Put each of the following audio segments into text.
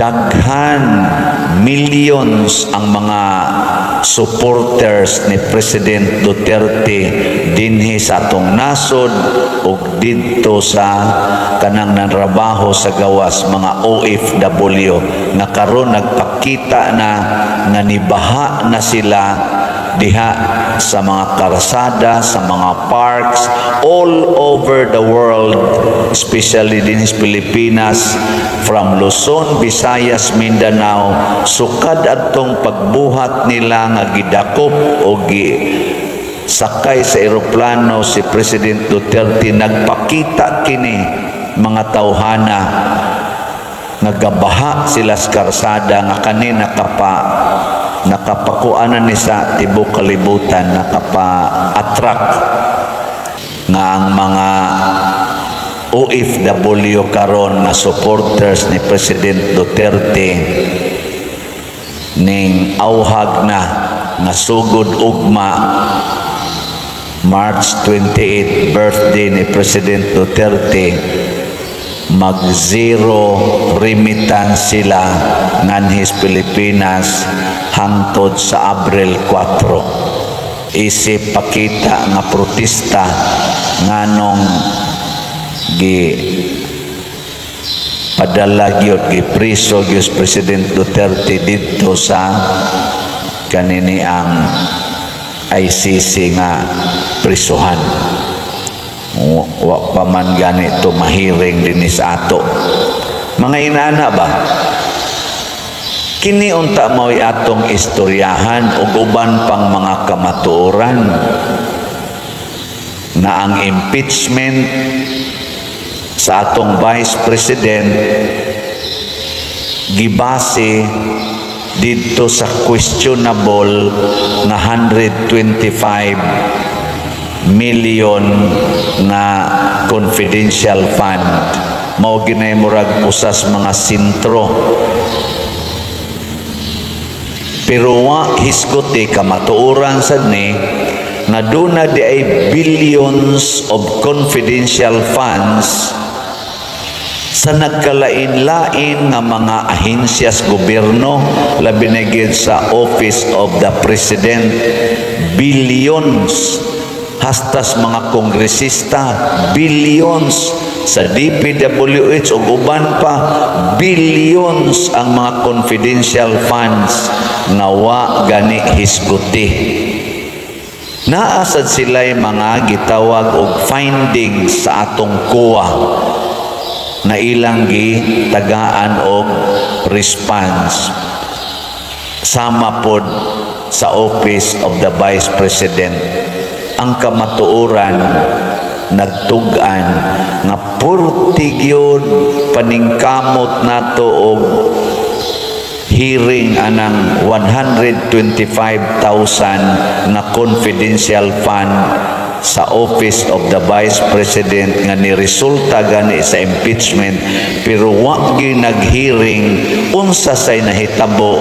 Daghan, millions ang mga supporters ni President Duterte dinhi sa atong nasod ug didto sa kanang nanrabaho sa gawas, mga OFW nga karon nagpakita na nga nibaha na sila diha sa mga karsada, sa mga parks, all over the world, especially din sa Pilipinas, from Luzon, Visayas, Mindanao, sukad adtong pagbuhat nila nga gidakop o gi sakay sa eroplano si President Duterte. Nagpakita kini mga tawhana nga gabaha sila sa karsada, nga kani nakapakuanan ni sa tibok kalibutan, nakapa-attract nga ang mga OFW karon nga supporters ni President Duterte ning auhag na nga sugod ugma, March 28, birthday ni President Duterte, mag zero remittance sila nganhis Pilipinas hangtod sa Abril 4, isip pakita nga protesta nganong gi padala gyud, gipriso gyud si President Duterte didto sa kanini ang ICC nga prisuhan. Wa pa man gani to mahiring dinhi sa ato. Mga inana ba, kini unta mao'y atong istoryahan ug uban pang mga kamatuoran na ang impeachment sa atong Vice President gibase didto sa questionable nga 125 million nga confidential fund. Mao ginay murag usas mga sentro, pero wa hisguti kamatuoran sad ni nga duna di ay billions of confidential funds sa nagkalain-lain nga mga ahensyas gobyerno, labi na gyud sa Office of the President, billions, hastas mga kongresista, billions, sa DPWH ug uban pa, billions ang mga confidential funds nga wa gani hisguti. Naa sad sila'y mga gitawag og findings sa atong COA na ilang gitagaan og response, sama pod sa Office of the Vice President. Ang kamatuoran, nagtug-an nga purti gyud paningkamot nato og hearing anang 125,000 nga confidential fund sa Office of the Vice President nga ni resulta gani sa impeachment, pero wa gyud nag-hearing unsa say nahitabo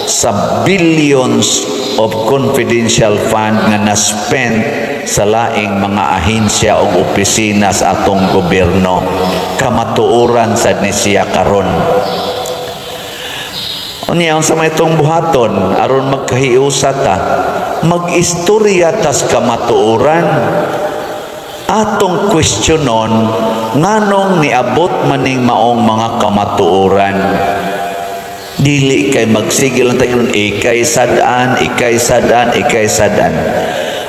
sa billions of confidential fund nga na-spend sa laing mga ahensya o opisina sa atong gobyerno. Kamatuoran sad ni siya karon. Unya, unsa may itong buhaton aron magkahiusa ta? Mag-istorya tas kamatuoran. Atong questionon nganong niabot maning maong mga kamatuoran. Dili kay magsigil lang tayo, ikay sad-an, ikay sad-an, ikay sad-an.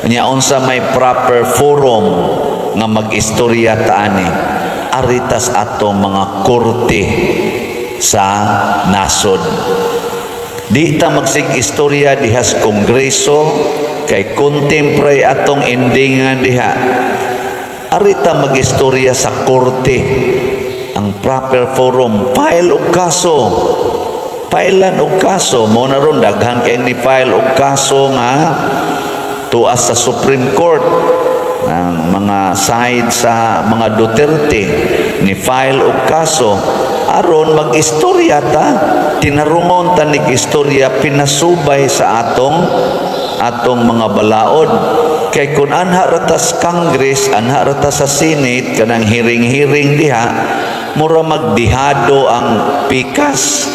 Nya unsa may proper forum nga mag-istorya ta ani? Aritas atong mga korte sa nasod. Di ta magsig istorya diha sa kongreso kay contemporary atong endingan diha. Arita mag-istorya sa korte. Ang proper forum, file og kaso. Filean og kaso mo na ron, daghan kay ni file og kaso nga tuas sa Supreme Court. Ang mga side sa mga Duterte ni file og kaso aron mag-istorya ta, tinarungon ta nig istorya pinasubay sa atong mga balaod, kay kun anha ra ta sa Congress, anha ra ta sa Senate, kanang hearing-hearing diha, mura magdihado ang pikas.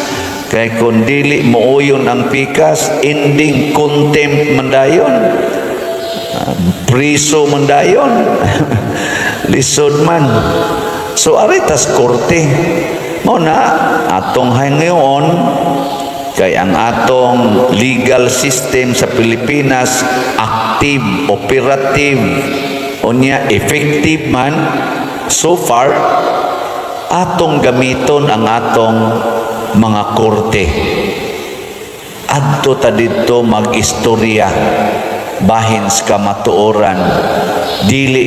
Kay kung dili muuyon ang pikas, ending contempt man dayon. Ah, priso man dayon. Lisod man. So ari tas korte. Mao na atong hangyoon kay ang atong legal system sa Pilipinas active, operative, unya effective man so far, atong gamiton ang atong mga korte. Adto ta didto mag-istorya bahin sa kamatuoran, dili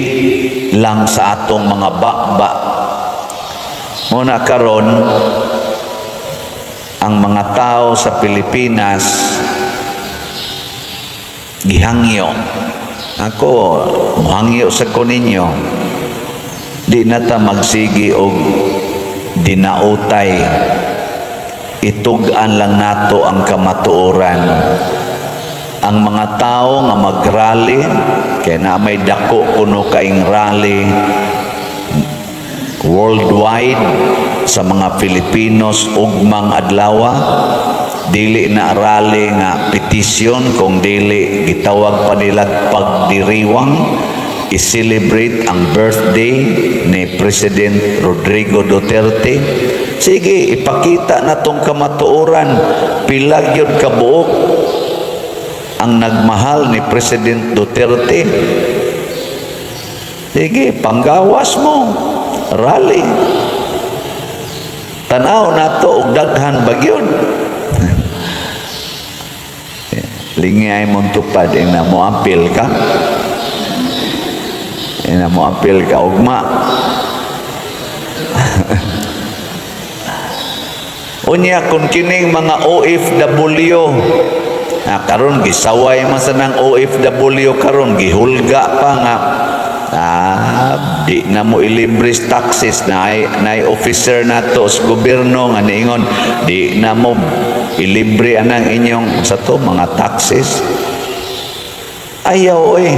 lang sa atong mga baba. Muna karon ang mga tao sa Pilipinas gihangyo. Ako, muhangyo sa ko ninyo. Di na ta magsigi og dinautay. Itug-an lang nato ang kamatuoran. Ang mga tao nga magrally, kay na may dako kuno kaing rally worldwide sa mga Filipinos ugmang adlaw, dili na rally nga petisyon kung dili gitawag pa nila pagdiriwang, i-celebrate ang birthday ni President Rodrigo Duterte. Sige, ipakita na tong kamatuoran, pila gyud kabuok ang nagmahal ni President Duterte. Sige, panggawas mo, rally. Tanaw nato og daghan ba gyud. Lingay mong tupad, ina mo apil ka. Ina mo apil ka ugma. Unya kung kining mga OFW na karon, gisaway man sa nang OFW karon, gihulga pa nga di na mo ilibre taxes na ay officer nato sa gobyerno nga niingon di na mo ilibre anang inyong sa to mga taxes. Ayaw eh.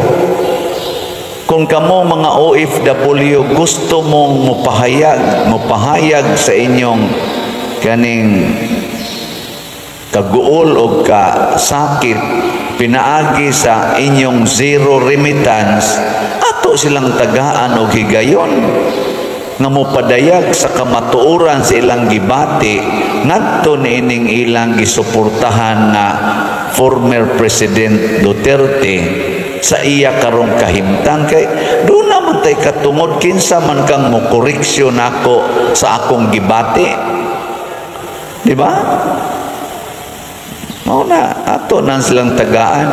Kung kamo mga OFW gusto mong mopahayag sa inyong kaning kaguol o ka sakit pinaagi sa inyong zero remittance, ato silang tagaan og higayon nga mopadayag sa kamatuoran sa ilang gibati ngadto niining ilang gisuportahan nga former President Duterte sa iya karong kahimtang, kay doon naman tay katungod, kinsa man kang mo koreksyon nako sa akong gibati, di ba? Mao na ato nang silang tagaan.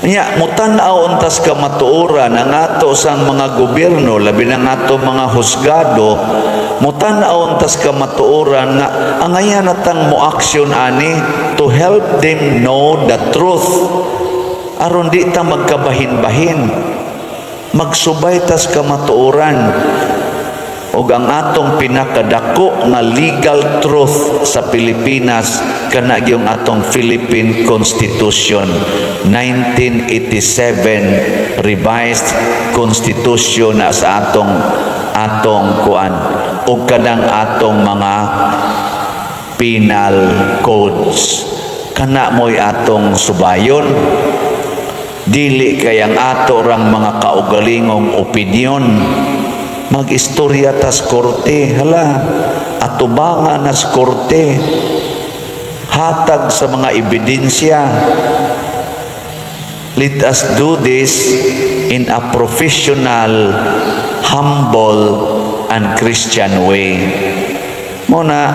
Nya mutan-aw untas kamatuoran ang ato sang mga gobyerno, labi na ang ato mga husgado, mutan-aw untas kamatuoran nga angayan natang mo aksyon ani to help them know the truth aron di ta magkabahin-bahin, magsubay tas kamatuoran. Ug ang atong pinakadako nga legal truth sa Pilipinas kana yung atong Philippine Constitution, 1987 Revised Constitution na sa atong kuan ug kanang atong mga penal codes. Kana mo'y atong subayon, dili kay ang ato rang mga kaugalingong opinion. Mag-istorya tas korte, hala, atubangan nas korte, hatag sa mga ebidensya. Let us do this in a professional, humble and Christian way. Muna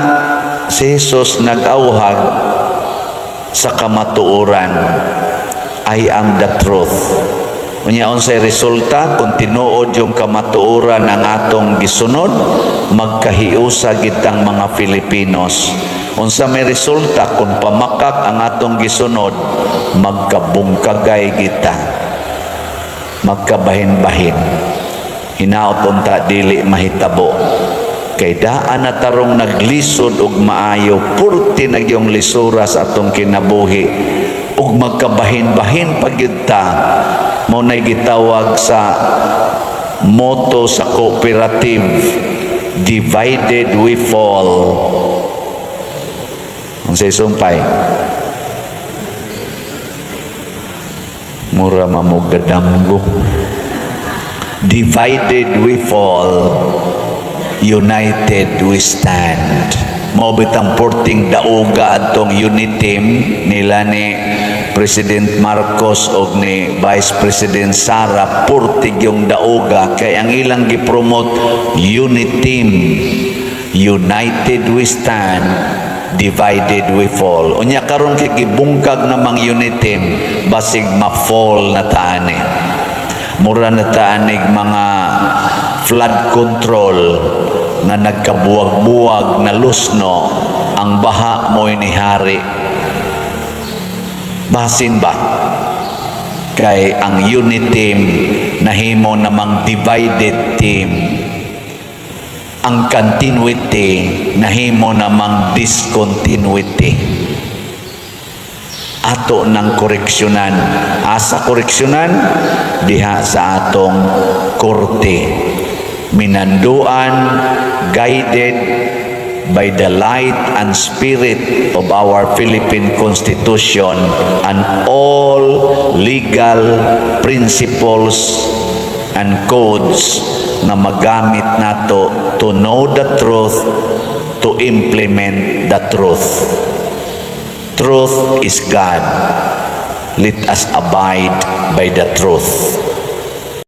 si Jesus nag-awhag sa kamatuoran, "I am the truth." Unya unsay resulta kung tinuod yung kamatuoran ang atong gisunod? Magkahiusa gitang mga Filipinos. Unsa may resulta kung pamakak ang atong gisunod? Magkabungkagay kita, magkabahin-bahin. Hinaot unta dili mahitabo kay daan na tarong naglisod og maayo, purti na gyung lisura sa atong kinabuhi ug magkabahin-bahin pa gyud ta. Mao nay gitawag sa motto sa cooperative, "Divided we fall, Unsay sumpay? Mura mamugadamgo. Divided we fall, united we stand. Mao bitang porting dauga atong unity nila ni President Marcos og ni Vice President Sara. Purtig yung dauga kay ang ilang gipromote, unity. United we stand, divided we fall. Unya karon kay gibungkag namang unity, basig ma-fall na taani. Mura na taanig mga flood control nga nagkabuwag-buwag na lusno, ang baha mo'y nihari. Basin ba? Kay ang unity nahimo namang divided team. Ang continuity nahimo namang discontinuity. Ato ng koreksyonan. Asa koreksyonan? Diha sa atong korte. Minanduan, guided by the light and spirit of our Philippine Constitution and all legal principles and codes na magamit nato to know the truth, to implement the truth. Truth is God. Let us abide by the truth.